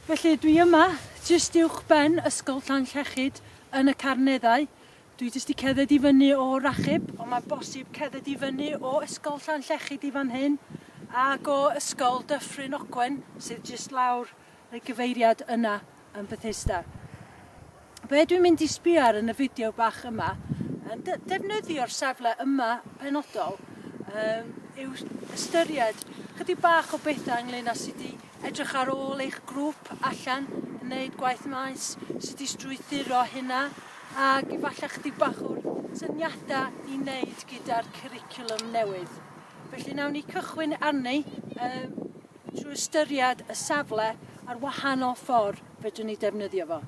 Felly dwi yma, jyst uwch ben Ysgol Llanllechid yn y Carneddau. Dwi jyst 'di cerdded i fyny o Rachub, ond mae'n bosib cerdded i fyny o Ysgol Llanllechid i fan hyn, ac o Ysgol Dyffryn Ogwen, sydd jyst lawr y gyfeiriad yna yn Bethesda. Be dwi'n mynd i sbio ar yn y fideo bach yma, yn defnyddio'r safle yma penodol, um, yw ystyried chydig bach o bethau ynglyn â sut i edrych ar ôl eich grŵp allan yn gwneud gwaith maes, sut i strwythuro hynna, ac efallai chydig bach o'r syniadau i wneud gyda'r cwricwlwm newydd. Felly nawn ni cychwyn arni um, trwy ystyried y safle a'r wahanol ffordd fedrwn ni defnyddio fo.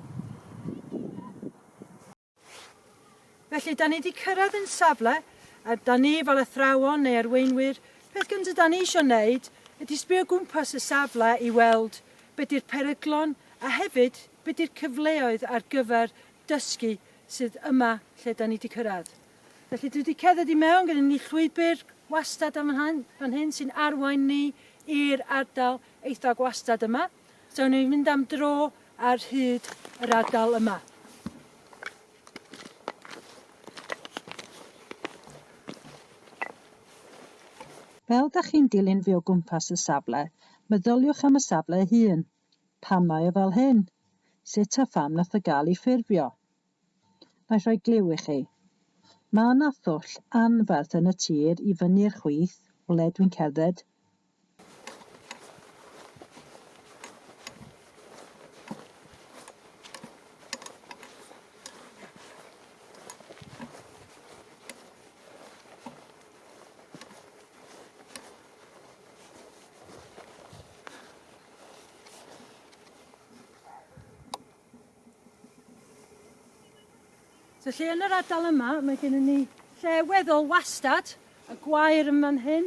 Felly, da ni wedi cyrraedd yn safle, a da ni fel athrawon neu arweinwyr, peth gyntaf da ni eisiau wneud ydy sbio gwmpas y safle i weld be di'r peryglon a hefyd be di'r cyfleoedd ar gyfer dysgu sydd yma lle da ni wedi cyrraedd. Felly dwi wedi cerdded i mewn, gyda ni llwybr wastad am fan, fan hyn sy'n arwain ni i'r ardal eitha gwastad yma. So ni'n mynd am dro ar hyd yr ardal yma. Fel da chi'n dilyn fi o gwmpas y safle, meddyliwch am y safle ei hun. Pam mae o fel hyn? Sut a pham nath o gael ei ffurfio? Wna i rhoi gliw i chi. Mae 'na thwll anferth yn y tir i fyny i'r chwith o le dwi'n cerdded. Felly yn yr ardal yma mae gennym ni lle weddol wastad, y gwair yn fan hyn.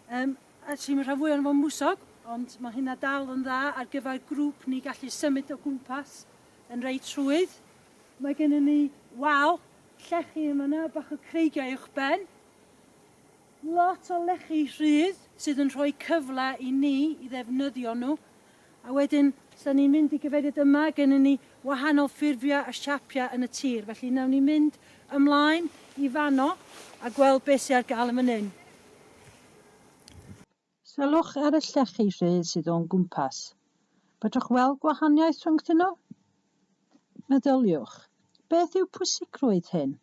Um, actually mae rhan fwy o'n fo'n mwsog, ond mae hynna dal yn dda ar gyfer grŵp ni gallu symud o gwmpas yn reit rhwydd. Mae gennym ni wal llechi yma yna, bach o creigiau uwch ben. Lot o lechi rhydd sydd yn rhoi cyfle i ni i ddefnyddio nhw. A wedyn, os da ni'n mynd i gyfeiriad yma, gennyn ni wahanol ffurfiau a siapiau yn y tir. Felly, nawn ni mynd ymlaen i fanno a gweld beth sydd ar gael yn fan hyn. Sylwch ar y llechi rhydd sydd o'n gwmpas. Fedrwch weld gwahaniaeth rhyngddyn nhw? Meddyliwch, beth yw pwysigrwydd hyn,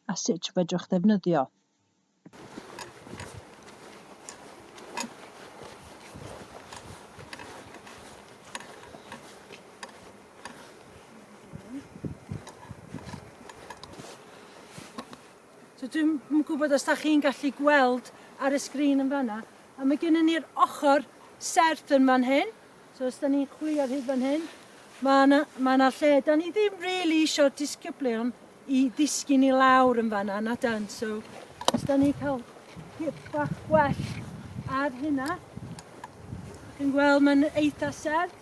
a sut fedrwch ddefnyddio? So dwi'm yn gwybod os da chi'n gallu gweld ar y sgrin yn fanna, a mae gennym ni'r ochr serth yn fan hyn. So os da ni'n chwilio ar hyd fan hyn, mae yna ma lle. Da ni ddim really eisiau'r disgyblion i ddisgyn i lawr yn fanna, na dan. So os da ni'n cael grip bach gwell ar hynna, chi'n gweld mae'n eitha serth.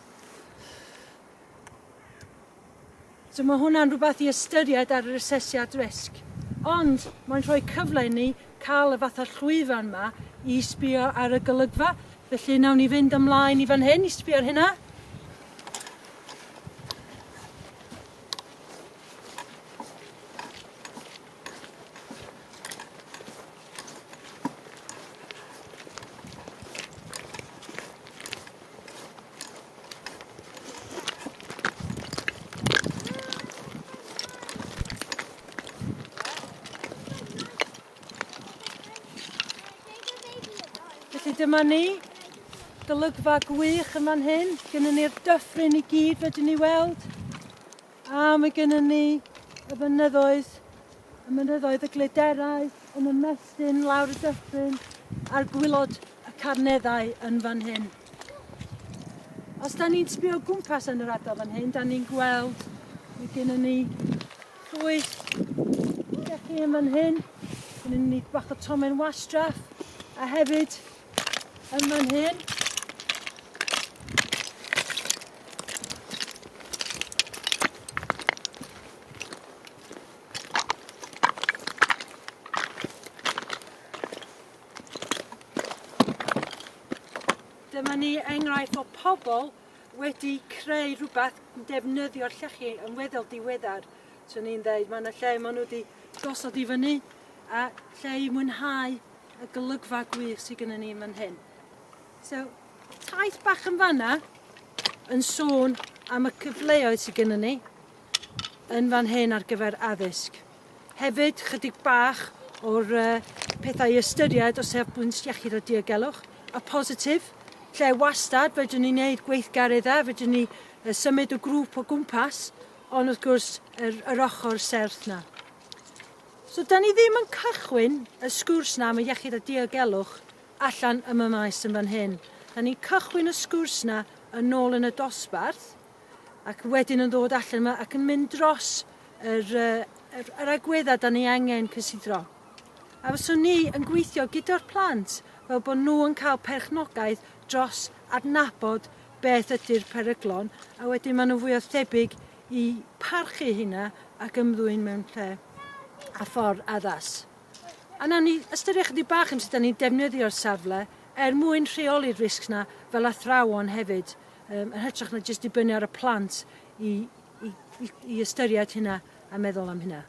So mae hwnna'n rhywbeth i ystyried ar yr asesiad risg. Ond mae'n rhoi cyfle i ni cael y fatha llwyfan 'ma i sbio ar y golygfa. Felly nawn ni fynd ymlaen i fan hyn i sbio ar hynna. Felly dyma ni, golygfa gwych yn fan hyn. Gynnon ni'r dyffryn i gyd fedrwn ni weld. A mae gynnon ni y mynyddoedd, y mynyddoedd y Glyderau yn ymestyn lawr y dyffryn a'r gwylod y Carneddau yn fan hyn. Os da ni'n sbio o gwmpas yn yr ardal fan hyn, da ni'n gweld mae gynnon ni llwyth llechi yn fan hyn, gynnon ni bach o tomen wastraff, a hefyd yn fan hyn Dyma ni enghraifft o pobl wedi creu rhywbeth yn defnyddio'r llechi yn weddol diweddar. Swn i'n ddeud, mae yna lle maen nhw wedi gosod i fyny a lle i mwynhau y golygfa gwych sydd gennym ni fan hyn. So, taith bach yn fanna yn sôn am y cyfleoedd sydd gennym ni yn fan hyn ar gyfer addysg. Hefyd, chydig bach o'r uh, pethau i ystyried o safbwynt iechyd a diogelwch. Y positif, lle wastad fedrwn ni wneud gweithgareddau, fedrwn ni uh, symud y grŵp o gwmpas, ond wrth gwrs yr, yr ochr serth na. So, da ni ddim yn cychwyn y sgwrs na am y iechyd a diogelwch allan ym y maes yn fan hyn. Da ni'n cychwyn y sgwrs na yn ôl yn y dosbarth, ac wedyn yn ddod allan yma ac yn mynd dros yr, yr, yr agweddau da ni angen cysidro. A fyswn ni yn gweithio gyda'r plant fel bod nhw yn cael perchnogaeth dros adnabod beth ydy'r peryglon a wedyn maen nhw'n fwy o thebyg i parchu hynna ac ymddwyn mewn lle a ffordd addas. A nawn ni ystyried chydig bach am sut da ni'n defnyddio'r safle er mwyn rheoli'r risg 'na fel athrawon hefyd, um, yn hytrach na jyst dibynnu ar y plant i, i, i, i ystyried hynna a meddwl am hynna.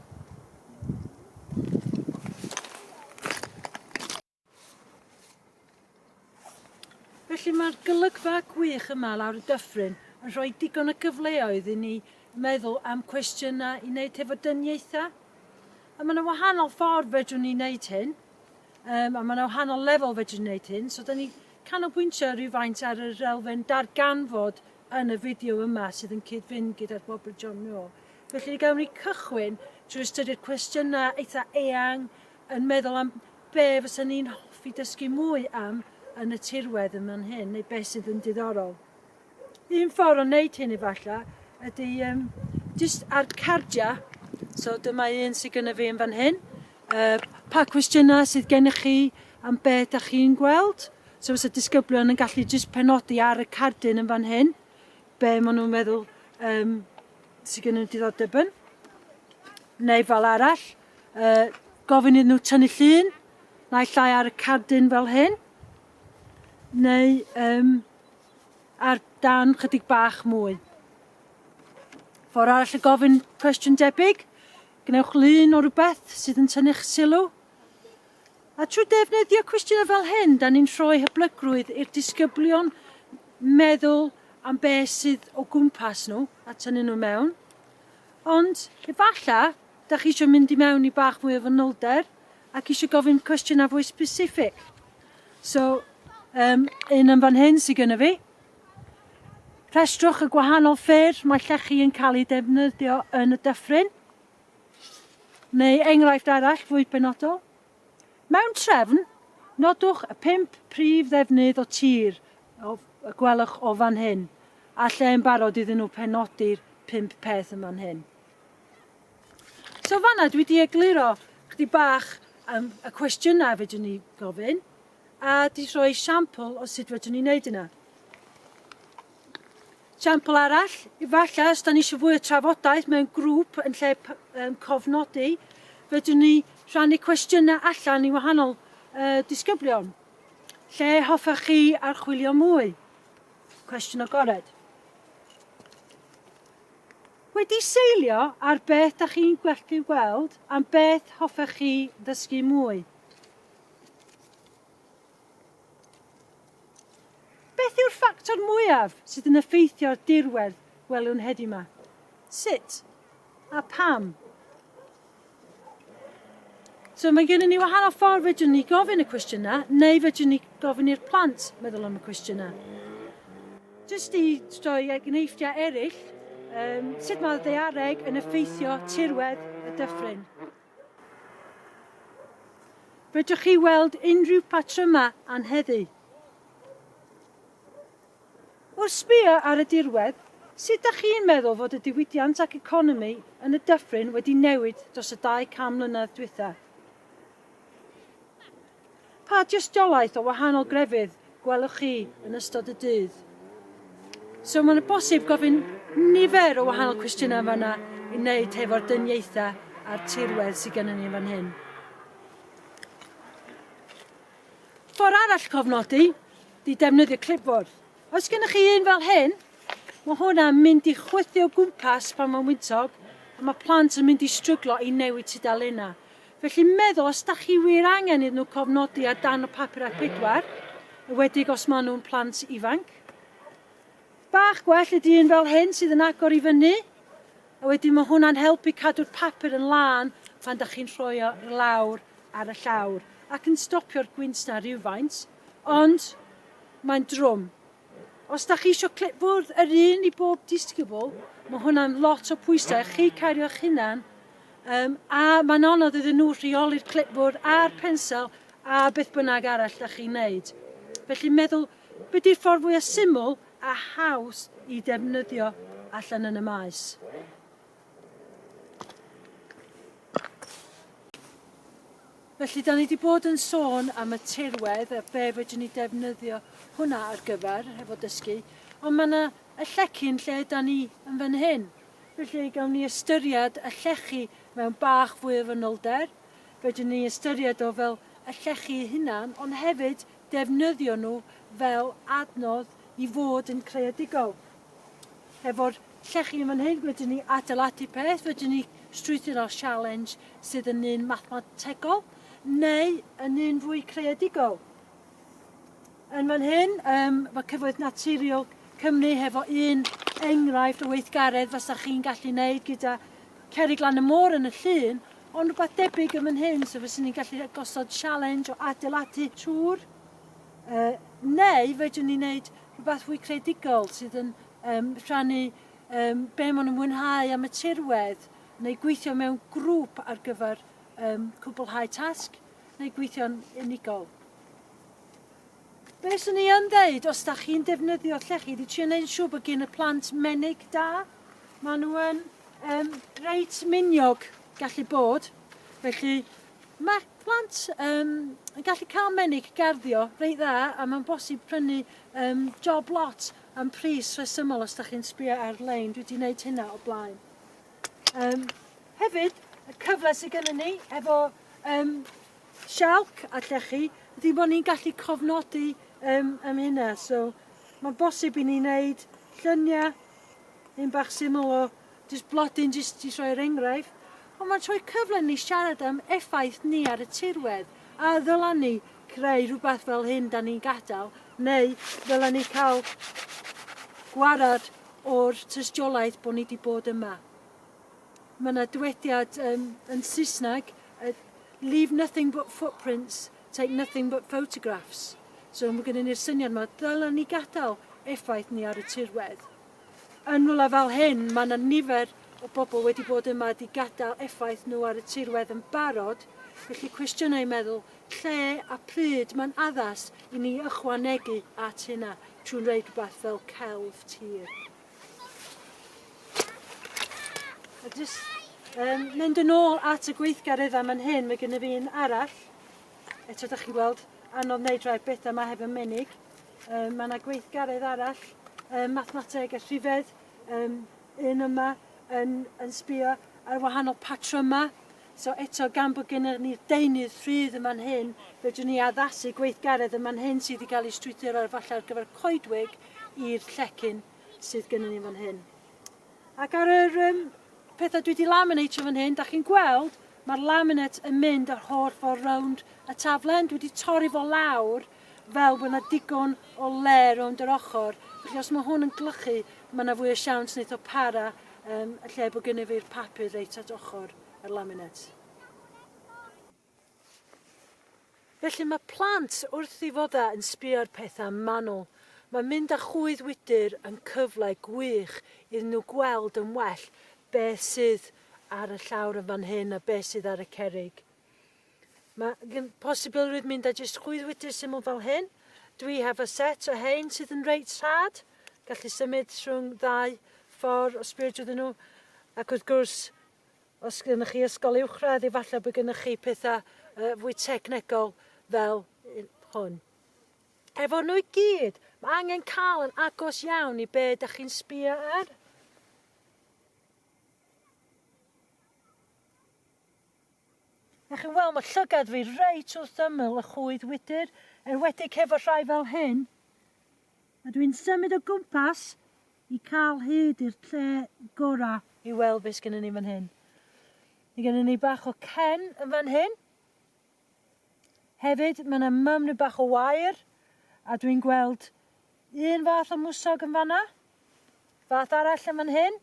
Felly mae'r golygfa gwych yma lawr y dyffryn yn rhoi digon o gyfleoedd i ni meddwl am cwestiynau i wneud hefo dyniaethau. A mae yna wahanol ffordd fedrwn ni wneud hyn, um, a mae yna wahanol lefel fedrwn ni wneud hyn, so da ni canolbwyntio rhywfaint ar yr elfen darganfod yn y fideo yma sydd yn cyd-fynd gyda'r Gwobr John Muir. Felly gawn ni cychwyn trwy ystyried cwestiynau eitha eang, yn meddwl am be fysa ni'n hoffi dysgu mwy am yn y tirwedd yn fan hyn, neu beth sydd yn diddorol. Un ffordd o wneud hyn efallai ydy um, jyst ar cardiau, so dyma un sydd gyda fi yn fan hyn. Uh, pa cwestiynau sydd gennych chi am beth da chi'n gweld? So fysa disgyblion yn gallu jyst penodi ar y cardyn yn fan hyn be maen nhw'n meddwl um, sydd gen nhw diddordeb yn. Neu fel arall, uh, gofyn iddyn nhw tynnu llun, naill ai ar y cardyn fel hyn, neu um, ar dan chydig bach mwy. Ffordd arall y gofyn cwestiwn debyg, gwnewch lun o rhywbeth sydd yn tynnu'ch sylw. A trwy defnyddio cwestiynau fel hyn, da ni'n rhoi hyblygrwydd i'r disgyblion meddwl am beth sydd o gwmpas nhw a tynnu nhw mewn. Ond efallai, da chi eisiau mynd i mewn i bach fwy o fanylder ac eisiau gofyn cwestiynau fwy specific. So, um, un yn fan hyn sydd gennym fi. Rhestrwch y gwahanol ffyrdd mae llechi yn cael ei defnyddio yn y dyffryn. Neu enghraifft arall fwy penodol. Mewn trefn, nodwch y pump prif ddefnydd o tir o, y gwelwch o fan hyn, a lle yn barod iddyn nhw penodi'r pump peth yn fan hyn. So fanna dwi wedi egluro chdi bach am y cwestiynau fedrwn ni gofyn, a di rhoi siampl o sut fedrwn ni wneud yna. Siampl arall, efallai os da ni eisiau fwy o trafodaeth mewn grŵp yn lle um, cofnodi, fedrwn ni rhannu cwestiynau allan i wahanol uh, disgyblion. Lle hoffech chi archwilio mwy? Cwestiwn agored. Wedi seilio ar beth da chi'n gallu gweld am beth hoffech chi ddysgu mwy? Beth yw'r ffactor mwyaf sydd yn effeithio ar dirwedd gwelwn heddiw 'ma? Sut? A pam? So mae gennym ni wahanol ffordd fedrwn ni gofyn y cwestiynau, neu fedrwn ni gofyn i'r plant meddwl am y cwestiynau. Jyst i roi enghreifftiau eraill, um, sut mae ddaeareg yn effeithio tirwedd y dyffryn. Fedrwch chi weld unrhyw patrymau anheddu? Wrth sbio ar y dirwedd, sut dach chi'n meddwl fod y diwydiant ac economi yn y dyffryn wedi newid dros y 200 mlynedd dwytha? Pa dystiolaeth o wahanol grefydd gwelwch chi yn ystod y dydd? So mae'n bosib gofyn nifer o wahanol cwestiynau yn fanna i wneud hefo'r dyniaethau a'r tirwedd sydd gennym ni yn fan hyn. Ffordd arall cofnodi, di defnyddio clipboard. Os gennych chi un fel hyn, Mae hwnna'n mynd i chwythu o gwmpas pan mae'n wyntog a mae plant yn mynd i stryglo i newid tudalennau. Felly meddwl os da chi wir angen iddyn nhw cofnodi ar dan y papur A4, enwedig os maen nhw'n plant ifanc. Bach gwell ydy un fel hyn sydd yn agor i fyny, a wedyn mae hwnna'n helpu cadw'r papur yn lân pan da chi'n rhoi o lawr ar y llawr ac yn stopio'r gwynt na rhywfaint, ond mae'n drwm. Os da chi eisiau clipfwrdd yr un i bob disgybl, mae hwnna'n lot o pwysau i chi cario'ch hunan, um, a mae'n anodd iddyn nhw rheoli'r clipfwrdd a'r pensel a beth bynnag arall da chi'n neud. Felly meddwl, be di'r ffordd fwyaf syml a haws i defnyddio allan yn y maes? Felly, da ni wedi bod yn sôn am y tirwedd a be fedrwn ni defnyddio hwnna ar gyfer efo dysgu, ond mae yna y llecyn lle da ni yn fan hyn. Felly, gawn ni ystyried y llechi mewn bach fwy o fanylder, fedrwn ni ystyried o fel y llechi eu hunan, ond hefyd defnyddio nhw fel adnodd i fod yn creadigol. Efo'r llechi yn fan hyn, fedrwn ni adeiladu peth, fedrwn ni strwythuro sialens sydd yn un mathemategol neu yn un fwy creadigol. Yn fan hyn, um, mae Cyfoeth Naturiol Cymru hefo un enghraifft o weithgaredd fysa chi'n gallu wneud gyda cerrig lan y môr yn y llun, ond rhywbeth debyg yn fan hyn, so fyswn ni'n gallu gosod challenge o adeiladu tŵr, uh, neu fedrwn ni wneud rhywbeth fwy creadigol sydd yn um, rhannu um, be maen nhw'n mwynhau am y tirwedd, neu gweithio mewn grŵp ar gyfer um, cwblhau tasg, neu gweithio'n unigol. Be swn i yn ddeud, os da chi'n defnyddio llechi, di trio neud yn siŵr bod gen y plant menig da. Maen nhw yn um, reit miniog gallu bod, felly Mae plant um, yn gallu cael menig garddio reit dda a mae'n bosib prynu um, job lot am pris rhesymol os da chi'n sbio ar-lein. Dwi wedi gwneud hynna o blaen. Um, hefyd, y cyfle sydd gennym ni efo um, sialc a llechi ydy bod ni'n gallu cofnodi um, am hynna. So, mae'n bosib i ni wneud lluniau, un bach syml o Jyst blodyn jyst i rhoi'r enghraifft, ond mae'n rhoi cyfle ni siarad am effaith ni ar y tirwedd, a ddylan ni creu rhywbeth fel hyn da ni'n gadael, neu ddylan ni cael gwarad o'r tystiolaeth bod ni wedi bod yma. Mae yna dywediad um, yn Saesneg, uh, leave nothing but footprints, take nothing but photographs. So mae gennym ni'r syniad yma, dylan ni gadael effaith ni ar y tirwedd. Yn rwla fel hyn, mae 'na nifer o bobl wedi bod yma 'di gadael effaith nhw ar y tirwedd yn barod, felly cwestiynau meddwl lle a pryd mae'n addas i ni ychwanegu at hynna trwy wneud rhywbeth fel celf tir. A jyst um, mynd yn ôl at y gweithgareddau man hyn, mae gennyf fi un arall. Eto, da chi'n gweld, anodd wneud rhai bethau yma hefo menig. Um, mae yna gweithgaredd arall, um, mathemateg a rhifedd, um, un yma yn, yn sbio ar wahanol patrymau. So eto, gan bod gennym ni'r deunydd rhydd yma'n hyn, fedrwn ni addasu gweithgaredd yma'n hyn sydd wedi cael ei strwythuro ar falle ar gyfer coedwig i'r llecyn sydd gennym ni fan hyn. Ac ar yr um, pethau dwi wedi laminatio fan hyn, da chi'n gweld, mae'r laminate yn mynd yr holl ffordd rownd y taflen. Dwi wedi torri fo lawr fel bod yna digon o le rownd yr ochr. Felly os mae hwn yn glychu, mae yna fwy o siawns wneud o para um, y lle bod gennyf fi'r papur reit at ochr yr laminate. Felly mae plant wrth i fodda yn sbio ar pethau manwl. Mae mynd â chwydd wydr yn cyfle gwych iddyn nhw gweld yn well beth sydd ar y llawr yn fan hyn a beth sydd ar y cerrig. Mae posibilrwydd mynd â jyst chwydd wydr syml fel hyn. Dwi hefo set o hein sydd yn reit rhad. Gallu symud rhwng ddau ffordd o sbio drwyddyn nhw. Ac wrth gwrs, Os gennych chi ysgol uwchradd, efallai bod gennych chi pethau uh, fwy technegol fel hwn. Efo nhw i gyd, mae angen cael yn agos iawn i be da chi'n sbio ar. Na chi'n weld, mae llygad fi reit wrth ymyl y chwydd wydr, enwedig hefo rhai fel hyn. A dwi'n symud o gwmpas. i cael hyd i'r lle gorau i weld beth sgynnon ni fan hyn. Mae gennym ni bach o cen yn fan hyn. Hefyd, mae yna mymryn bach o wair, a dwi'n gweld un fath o mwsog yn fanna, fath arall yn fan hyn,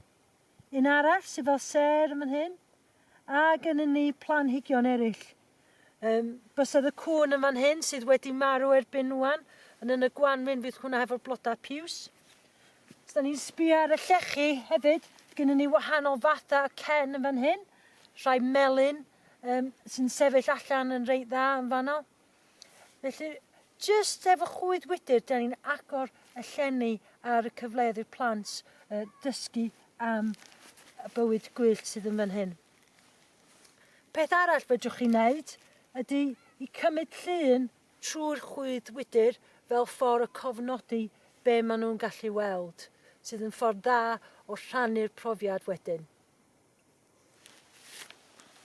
un arall sydd fel sêr yn fan hyn, a gynnon ni planhigion eraill. Um, bysedd y cwn yn fan hyn sydd wedi marw erbyn rwan, yn yn y gwanwyn fydd hwnna hefo'r blodau piws. Os da ni'n sbio ar y llechi hefyd, gynnon ni wahanol fathau o cen yn fan hyn, rhai melyn um, sy'n sefyll allan yn reit dda yn fanno. Felly, jyst efo chwyd wydr, da ni'n agor y llenni ar y cyfleoedd i'r plant uh, dysgu am y bywyd gwyllt sydd yn fan hyn. Peth arall fedrwch chi wneud ydy i cymryd llun trwy'r chwydd wydr fel ffordd o cofnodi be maen nhw'n gallu weld, sydd yn ffordd dda o rhannu'r profiad wedyn.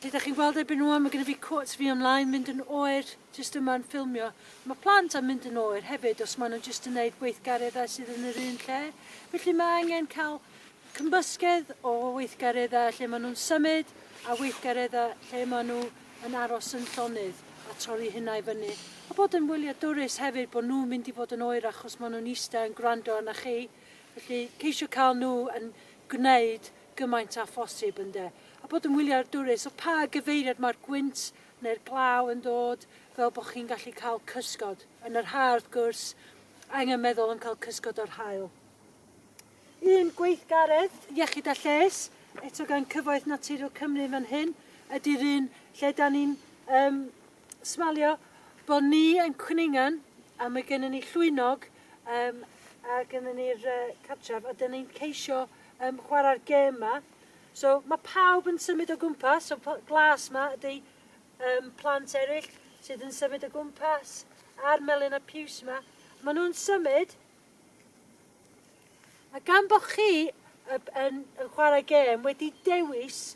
Lle da chi'n gweld erbyn rwan, mae gennym fi cwt fi ymlaen mynd yn oer jyst yma yn ffilmio. Mae plant yn mynd yn oer hefyd os maen nhw jyst yn neud gweithgareddau sydd yn yr un lle. Felly mae angen cael cymysgedd o weithgareddau lle maen nhw'n symud a weithgareddau lle maen nhw yn aros yn llonydd a torri hynna i fyny. A bod yn wyliadwrus hefyd bod nhw'n mynd i fod yn oer achos maen nhw'n eistedd yn gwrando arna chi. Felly ceisio cael nhw yn gwneud gymaint â phosib ynde? A bod yn wyliadwrus o pa gyfeiriad mae'r gwynt neu'r glaw yn dod fel bod chi'n gallu cael cysgod. Yn yr ha wrth gwrs, angen meddwl am cael cysgod o'r haul. Un gweithgaredd iechyd a lles, eto gan Cyfoeth Naturiol Cymru fan hyn, ydy'r un lle da ni'n um, smalio bod ni yn cwningan a mae gennym ni llwynog um, a gennym ni'r uh, cartref a dyn ni'n ceisio um, chwarae'r gêm ma. So mae pawb yn symud o gwmpas, so glas ma ydy um, plant eraill sydd yn symud o gwmpas, a'r melyn a piws ma. Maen nhw'n symud, a gan bod chi yn, yn, yn chwarae gêm wedi dewis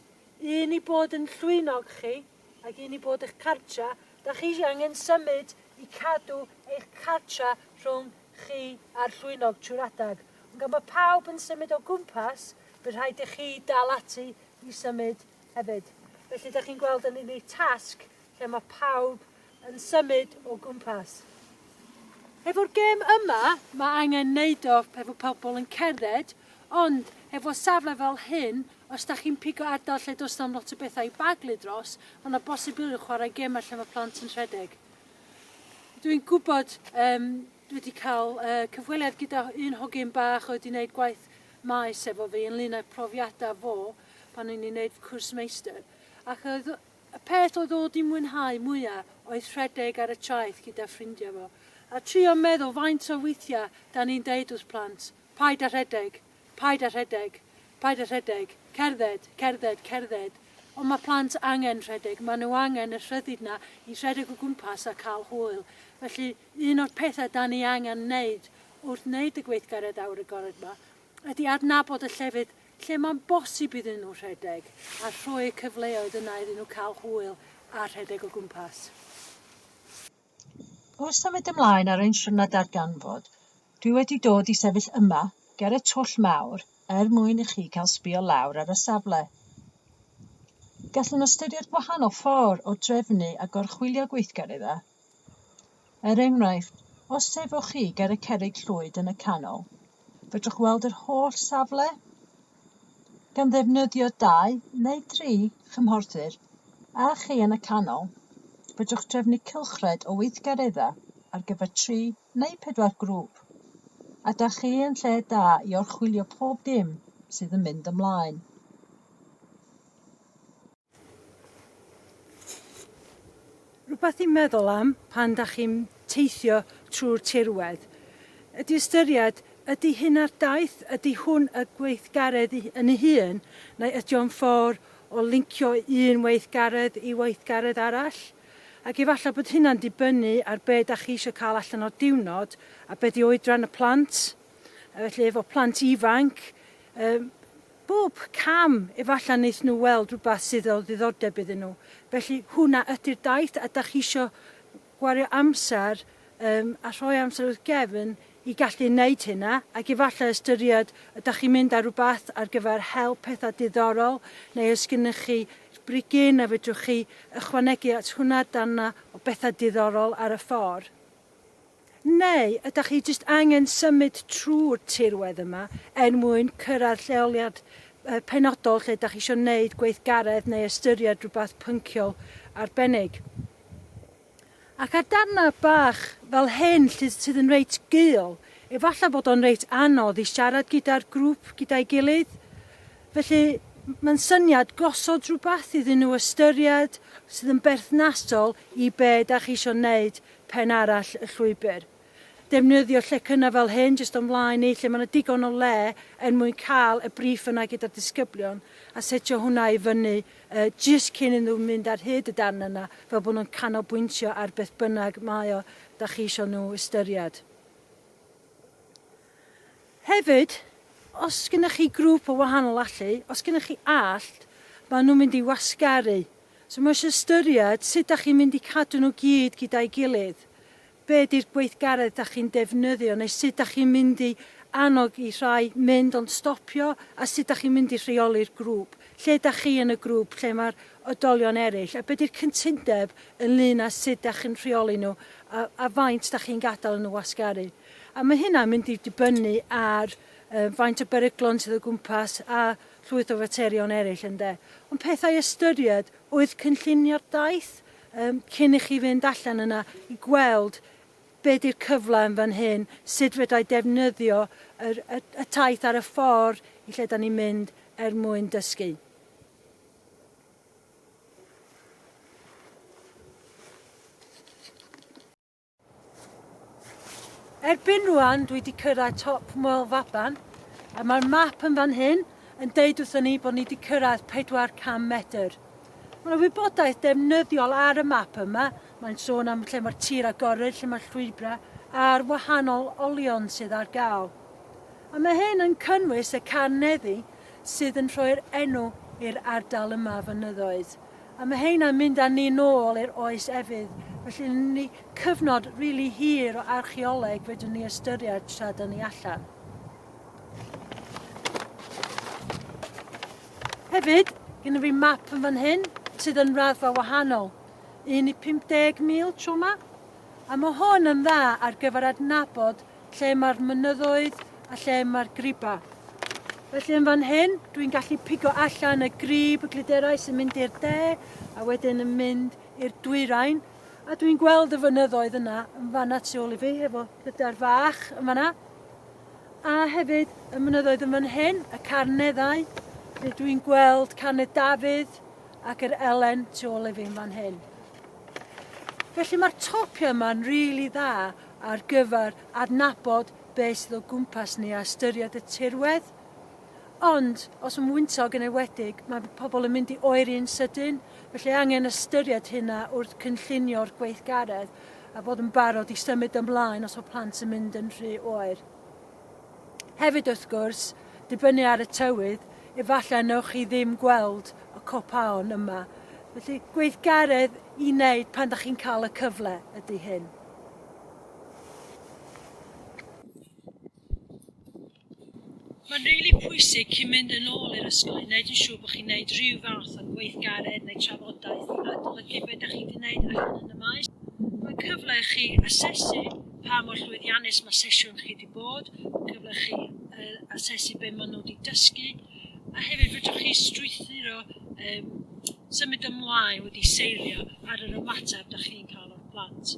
un i bod yn llwynog chi ac un i bod eich cartra, da chi angen symud i cadw eich cartra rhwng chi a'r llwynog trwy'r adag. Ond gan bod pawb yn symud o gwmpas, bydd rhaid i chi dal ati i symud hefyd. Felly da chi'n gweld yn unig tasg lle mae pawb yn symud o gwmpas. Efo'r gêm yma, mae angen neud o efo pobl yn cerdded, ond efo safle fel hyn, os da chi'n pigo ardal lle does na'm lot o bethau i baglu dros, mae yna bosibilrwydd chwarae gemau lle mae plant yn rhedeg. Dwi'n gwybod, um, dwi wedi cael uh, cyfweliad gyda un hogyn bach oedd wedi gwneud gwaith maes efo fi ynglyn â'r profiadau fo pan o'n i'n gwneud cwrs meistr. Ac oedd y peth oedd o wedi mwynhau mwyaf oedd rhedeg ar y traeth gyda ffrindiau fo. A trio meddwl faint o weithiau da ni'n deud wrth plant, paid â rhedeg, Paid â rhedeg. Paid â rhedeg. Cerdded, cerdded, cerdded. Ond mae plant angen rhedeg. Maen nhw angen y rhyddid 'na i rhedeg o gwmpas a cael hwyl. Felly, un o'r pethau da ni angen wneud wrth wneud y gweithgaredd awyr agored 'ma ydy adnabod y llefydd lle mae'n bosib iddyn nhw rhedeg a rhoi y cyfleoedd yna iddyn nhw cael hwyl a rhedeg o gwmpas. Wrth symud ymlaen ar ein siwrne darganfod, dwi wedi dod i sefyll yma ger y twll mawr er mwyn i chi cael sbio lawr ar y safle. Gallwn ystyried gwahanol ffordd o drefnu a gorchwylio gweithgareddau. Er enghraifft, os sefwch chi ger y cerrig llwyd yn y canol, fedrwch weld yr holl safle. Gan ddefnyddio dau neu dri chymhorthwr a chi yn y canol, fedrwch drefnu cylchred o weithgareddau ar gyfer tri neu pedwar grŵp, a da chi yn lle da i orchwylio pob dim sydd yn mynd ymlaen. Rhywbeth i meddwl am pan da chi'n teithio trwy'r tirwedd ydy ystyried ydy hyn ar daith, ydy hwn y gweithgaredd yn ei hun neu ydy o'n ffordd o lincio un weithgaredd i weithgaredd arall? Ac efallai bod hynna'n dibynnu ar be da chi eisiau cael allan o'r diwrnod a be di oedran y plant. Felly efo plant ifanc, um, Bob cam, efallai wneith nhw weld rhywbeth sydd o ddiddordeb iddyn nhw. Felly hwnna ydy'r daith a dach chi isio gwario amser Um, a rhoi amser wrth gefn i gallu wneud hynna ac efallai ystyried ydych chi'n mynd ar rhywbeth ar gyfer hel pethau diddorol neu os gennych chi brigyn a fedrwch chi ychwanegu at hwnna darna o bethau diddorol ar y ffordd. Neu ydych chi jyst angen symud trwy'r tirwedd yma er mwyn cyrraedd lleoliad penodol lle ydych chi eisiau gwneud gweithgaredd neu ystyried rhywbeth pynciol arbennig. Ac ar darnau bach fel hyn lle sydd yn reit gul, efallai bod o'n reit anodd i siarad gyda'r grŵp gyda'i gilydd. Felly mae'n syniad gosod rhywbeth iddyn nhw ystyried sydd yn berthnasol i be da chi eisiau wneud pen arall y llwybr. Defnyddio llecynnau fel hyn jyst o'n flaen ni lle mae 'na digon o le er mwyn cael y briff yna gyda'r disgyblion a setio hwnna i fyny uh, jyst cyn iddyn nhw mynd ar hyd y darn yna fel bod nhw'n canolbwyntio ar beth bynnag mae o da chi eisiau nhw ystyried. Hefyd, os gennych chi grŵp o wahanol allu, os gennych chi allt, maen nhw'n mynd i wasgaru. So mae eisiau ystyried sut dach chi'n mynd i cadw nhw gyd gyda'i gilydd. Be di'r gweithgaredd dach chi'n defnyddio neu sut dach chi'n mynd i annog i rhai mynd ond stopio a sut dach chi'n mynd i rheoli'r grŵp. Lle dach chi yn y grŵp, lle mae'r oedolion eraill a be di'r cytundeb ynglyn â sut dach chi'n rheoli nhw a, a faint dach chi'n gadael nhw wasgaru. A mae hynna'n mynd i dibynnu ar uh, faint o beryglon sydd o gwmpas a llwyth o faterion eraill ynde. Ond pethau ystyried oedd cynllunio'r daith um, cyn i chi fynd allan yna i gweld be di'r cyfle yn fan hyn, sut fedrai defnyddio yr, y, y taith ar y ffordd i lle da ni'n mynd er mwyn dysgu. Erbyn rwan dwi wedi cyrraedd top Moel Faban a mae'r map yn fan hyn yn deud wrthon ni bod ni wedi cyrraedd 400 medr. Mae yna wybodaeth defnyddiol ar y map yma. Mae'n sôn am lle mae'r tir agored, lle mae'r llwybrau a'r wahanol olion sydd ar gael. A mae hyn yn cynnwys y carneddi sydd yn rhoi'r enw i'r ardal yma fynyddoedd. A mae heina'n mynd â ni nôl i'r oes efydd, felly ni cyfnod rili hir o archaeoleg fedrwn ni ystyried tra da ni allan. Hefyd, gyda fi map yn fan hyn sydd yn raddfa wahanol, 1 i 50,000 tro yma. A mae hwn yn dda ar gyfer adnabod lle mae'r mynyddoedd a lle mae'r gribau. Felly yn fan hyn, dwi'n gallu pigo allan y grib y glyderau sy'n mynd i'r de a wedyn yn mynd i'r dwyrain. A dwi'n gweld y fynyddoedd yna yn fanna tu ôl i fi efo glyder fach yn fanna. A hefyd y mynyddoedd yn fan hyn, y Carneddau, lle dwi'n gweld Carnedd Dafydd ac yr Elen tu ôl i fi yn fan hyn. Felly mae'r topiau yma'n rili dda ar gyfer adnabod be sydd o gwmpas ni a ystyried y tirwedd. Ond, os yn wyntog yn enwedig, mae pobl yn mynd i oeri'n sydyn, felly angen ystyried hynna wrth cynllunio'r gweithgaredd a bod yn barod i symud ymlaen os mae plant yn mynd yn rhy oer. Hefyd wrth gwrs, dibynnu ar y tywydd, efallai newch chi ddim gweld y copaon yma. Felly gweithgaredd i wneud pan da chi'n cael y cyfle ydy hyn. Mae'n rili pwysig cyn mynd yn ôl i'r ysgol i wneud yn siŵr bod chi'n gwneud rhyw fath o gweithgaredd neu trafodaeth i adolygu be da chi wedi gwneud allan yn y maes. Mae'n cyfle i chi asesu pa mor llwyddiannus mae sesiwn chi wedi bod, mae'n cyfle i chi asesu be maen nhw wedi dysgu, a hefyd fedrwch chi strwythuro um, symud ymlaen wedi seilio ar yr ymateb da chi'n cael o'r plant.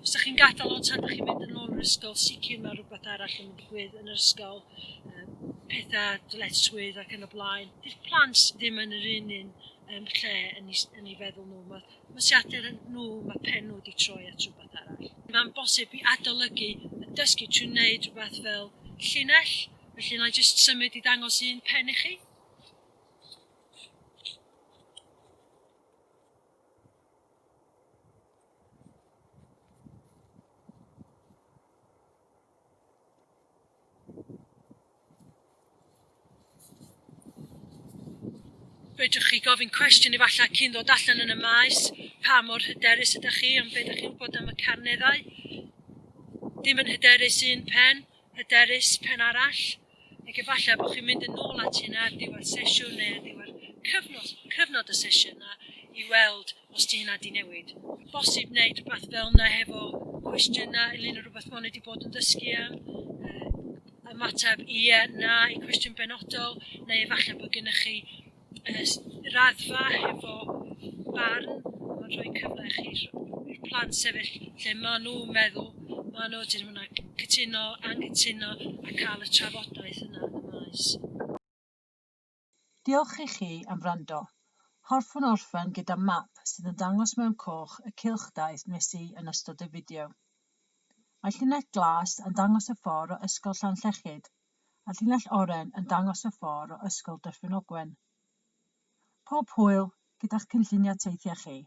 Os ydych chi'n gadael o tan ydych chi'n mynd yn ôl i'r ysgol, sicr mae rhywbeth arall yn mynd i digwydd yn yr ysgol, pethau, dyletswydd ac yn y blaen. Dy'r plant ddim yn yr un un um, lle yn ei, yn ei feddwl nhw. Mae, mae siater nhw, mae pen nhw wedi troi at rhywbeth arall. Mae'n bosib i adolygu y dysgu trwy wneud rhywbeth fel llinell, felly na i jyst symud i ddangos un pen i chi. Fedrwch chi gofyn cwestiwn efallai cyn ddod allan yn y maes, pa mor hyderus ydych chi am be ydych chi'n wybod am y carneddau. Dim yn hyderus un pen, hyderus pen arall. Ac efallai bod chi'n mynd yn ôl at hynna ar diwedd sesiwn neu ar diwedd cyfnod, cyfnod y sesiwn yna i weld os 'di hynna 'di newid. Bosib wneud rhywbeth fel yna hefo cwestiynau ynglyn â rhywbeth maen nhw wedi bod yn dysgu am, ymateb ie, na i cwestiwn benodol, neu efallai bod gennych chi raddfa hefo barn, mae'n rhoi cyfle i chi i'r plant sefyll lle maen nhw'n meddwl, maen nhw, dyn nhw'n cytuno, anghytuno a cael y trafodaeth yna yn y maes. Diolch i chi am wrando. Hoffwn orffen gyda map sydd yn dangos mewn coch y cylchdaith wnes i yn ystod y fideo. Mae llinell glas yn dangos y ffordd o Ysgol Llanllechid a llinell oren yn dangos y ffordd o Ysgol Dyffryn Ogwen. Pob hwyl gyda'ch cynlluniau teithiau chi.